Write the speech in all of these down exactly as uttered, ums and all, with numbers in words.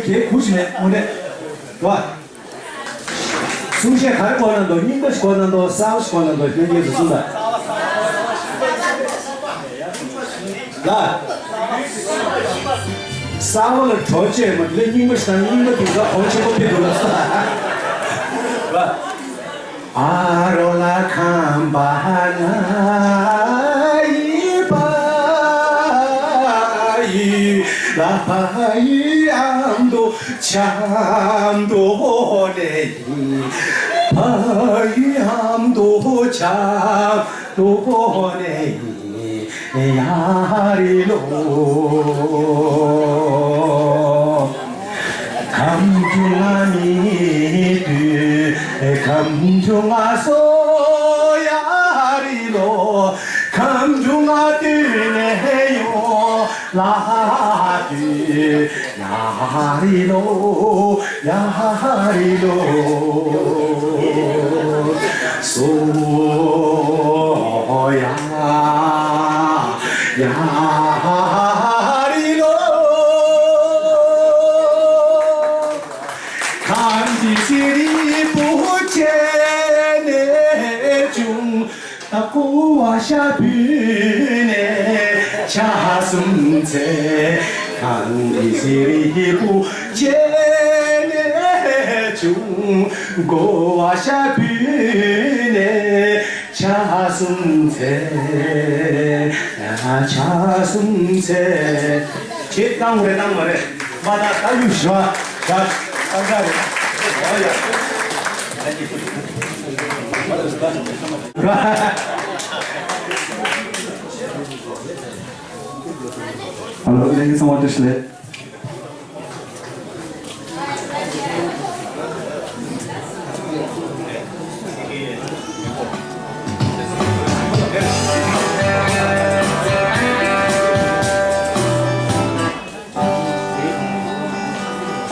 དེ་གུ་ཞིག་མེད་དངོས་གནས། བ། གསུང་བཤད་ག་རེ་གོ་ན་འདུག་རྙིང་པ་ཞིག་གོ་ན་འདུག་གསར་བ་ཞིག་གོ་ན་འདུག་ལྷན་རྒྱས་སུ་གསུངས་པ། ལ། གསར་བ་ལ་གྲོགས་བྱེད་མ་ལས་རྙིང་པ་ཞིག་དང་རྙིང་པ་དེ་ཚོ་གོང་ཆེན་པོ་ཕེབས་འདུག་ལ། བ། ཨ་རོ་ལ་ཁམས་པ་ན་ཡི་པ་ཡི་ལ་པ་ཡི་ཨམ་དོ་ཆམ་དོ་ལེ་ཡི་པ་ཡི་ཨམ་དོ་ཆམ་དོ་ལེ་ཡི་ཡ་རི་ལོ། ཁམས་ཆུང་ང་མི་དུས་ཁམས་ཆུང་ང་སོ་ཡ་རི་ལོ། ཁམས་ཆུང་ང་དུས་ནས་ཡོང་ལ་དུས་ཡ་རི་ལོ་ཡ་རི་ལོ་སོ་ཡ་ཡ་རི་ལོ། ཁམས་འདི་ཤེས་རིག་པོ་ཆེ་ནས་བྱུང་། ད་ཀོ་བ་ཤ་བུད་ནས་ཆ་གསུམ་ཚེ། ཁམས་འདི་ཤེས་རིག་པོ་ཆེ་ནས་བྱུང་། ཀོ་བ་ཤ་བུད་ནས་ཆ་གསུམ་ཚེ། ཆ་གསུམ་ཚེ། ཁྱེད་བཏང་རེད་བཏང་མ་རེད། མ་ད་ད་ཡུ་ཞུ་བ་ད་ད་ག་རེད། ཨོ་ཡ། ཨ་ལོ་ལྷན་རྒྱས་ཚང་མ་བཀྲ་ཤིས་བདེ་ལེགས།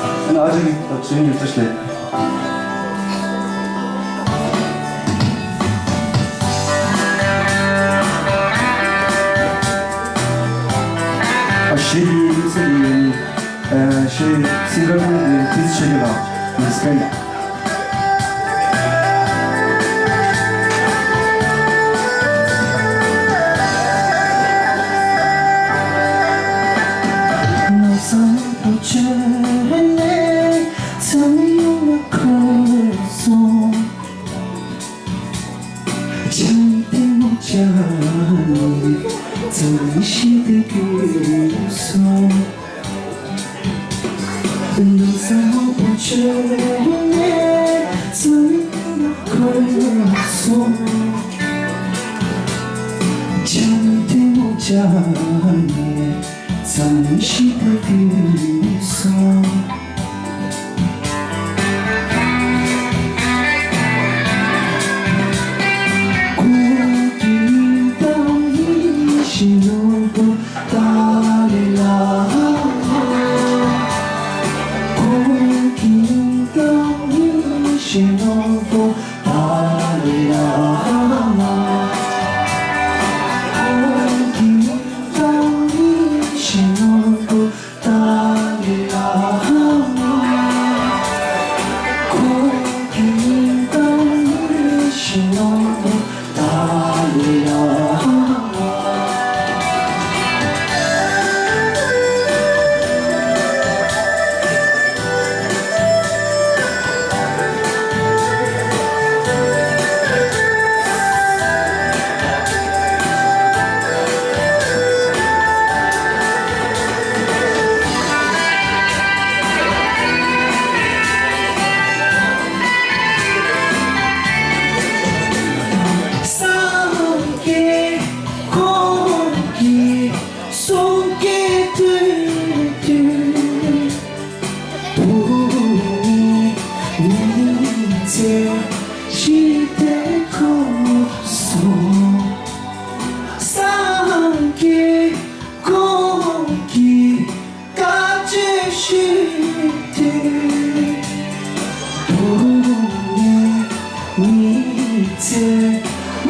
ཨ་ཅག་གི་ད་ཆོས་ཉིད་བཀྲ་ཤིས་བདེ་ལེགས། ཨ་ཞེས་པའི་དམིགས་བསལ་ཡིན། ཨ་ཞེས་སིང་གར་ཀུན་གྱི་དེ་ཆེ་གི་ལ་རེ་སི་པེག་སངས་རྒྱས་ཁོང་གི་གསུང་སྐད་ཐོས་དུས། བུ་མོའི་མིག་ཚེ་ཞི་བདེ་ཁོ་སོང་། སངས་རྒྱས་ཁོང་གིས་བཀའ་ཆོས་ཞུས་དུས། བུ་མོའི་མིག་ཚེ་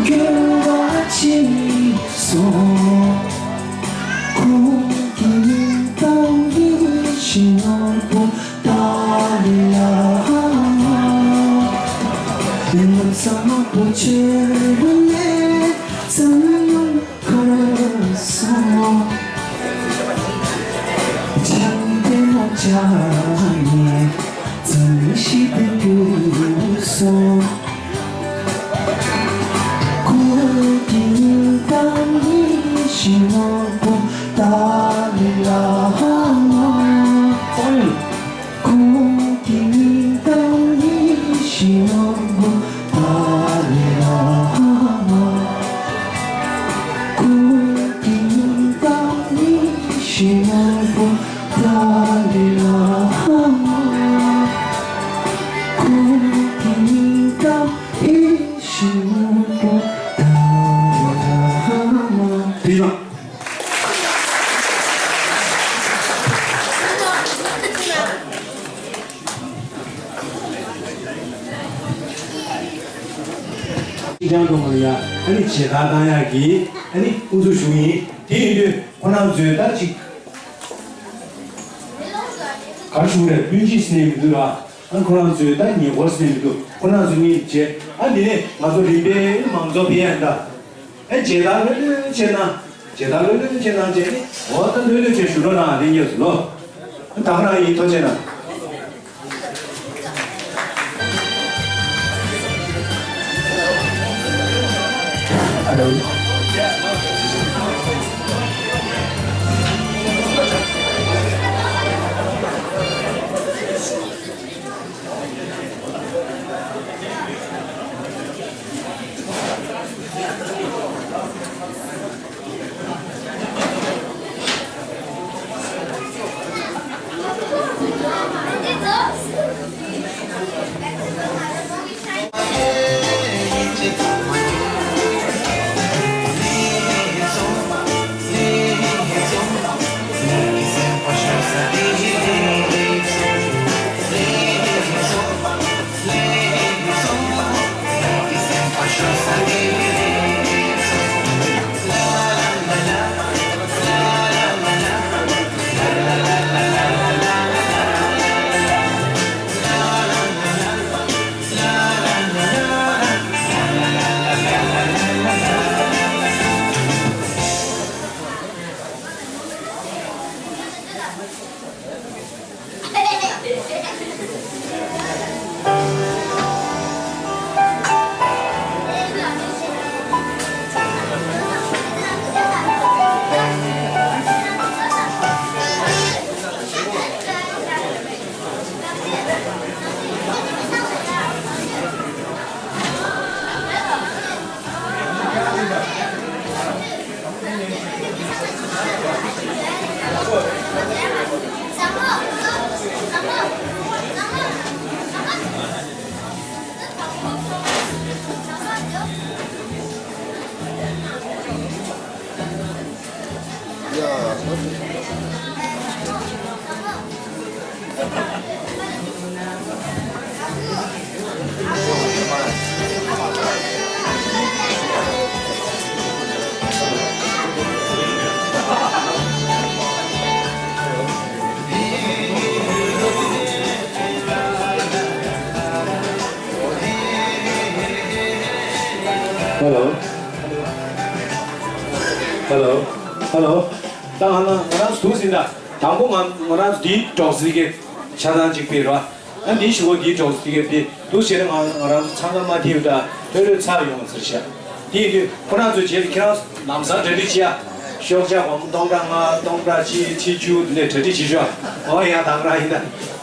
འགྱུར་བ་ཕྱིན་སོང་། ཁོང་གི་མིང་དང་ཡིད་བཞིན། ཅིག་ཀྱང་འགྲོ་མ་ཡ། ཨ་ནི་མཇལ་དར་བཏང་ཡག་གི་ཨ་ནི་དབུ་འཛུགས་ཞུ་ཡིན། དེ་ཡིན་དུས་ཁོ་རང་ཚོས་ད་ཅིག་ག་རེ་ཞུ་དགོས་རེད། སྤུན་མཆེད་ཟེར་ནས་མི་འདུག་ར། ཨ་ཁོ་རང་ཚོས་ད་ཉེ་འཁོར་ཟེར་ནས་མི་འདུག་ཁོ་རང་ཚོ་གཉིས་བྱས། ཨ་འདི་ནས་ང་ཚོ་རིམ་པས་མང་ཚོགས་ཕེབས་ཡ་ཡིན་ད། ཨེ་མཇལ་དར་ལྷོད་ལྷོད་བྱས་ན། མཇལ་དར་ལྷོད་ལྷོད་བྱས་ན་བྱས་ནི། འོ་ད་ལྷོད་ལྷོད་བྱས་ཞུ་རོགས་གནང་། ལྷན་རྒྱས་ཚོ་ལོ། ད་ག་རང་ཡིན། ཐུགས་རྗེ་གནང་། ཨ་ལོ། Hello. Hello. Hello. ད་ང་ང་རང་ཚོ་འདུག་ཟིན་ད། དང་པོ་ང་ང་རང་ཚོ་འདིའི་གྲོགས་ཚིག་གི་ཆ་ཚང་གཅིག་པའི་ར། ཨ་འདི་ཞུ་བ་འདིའི་གྲོགས་ཚིག་གི་དེ་འདུག་བྱས་ན་ང་ང་རང་ཚོ་འཚང་ཁ་མ་ཐེབས་ད་ལྷོད་ལྷོད་ཚར་ཡོང་ཟེར་ཤག་དེ་ཡིན་དུས་ཁོ་རང་ཚོ་རྗེས་ལ་ཁྱེད་རང་ལམ་སང་གྲ་སྒྲིག་བྱེད་ཡ། ཤོག་ཆག་སྒོར་མོ་སྟོང་ཕྲག་ལྔ། སྟོང་ཕྲག་གཅིག་ཁྲི་བཅུ་དེ་འདྲས་གྲ་སྒྲིག་བྱེད་ཤོག་འོ་ཡ་ད་ག་རང་ཡིན་ད།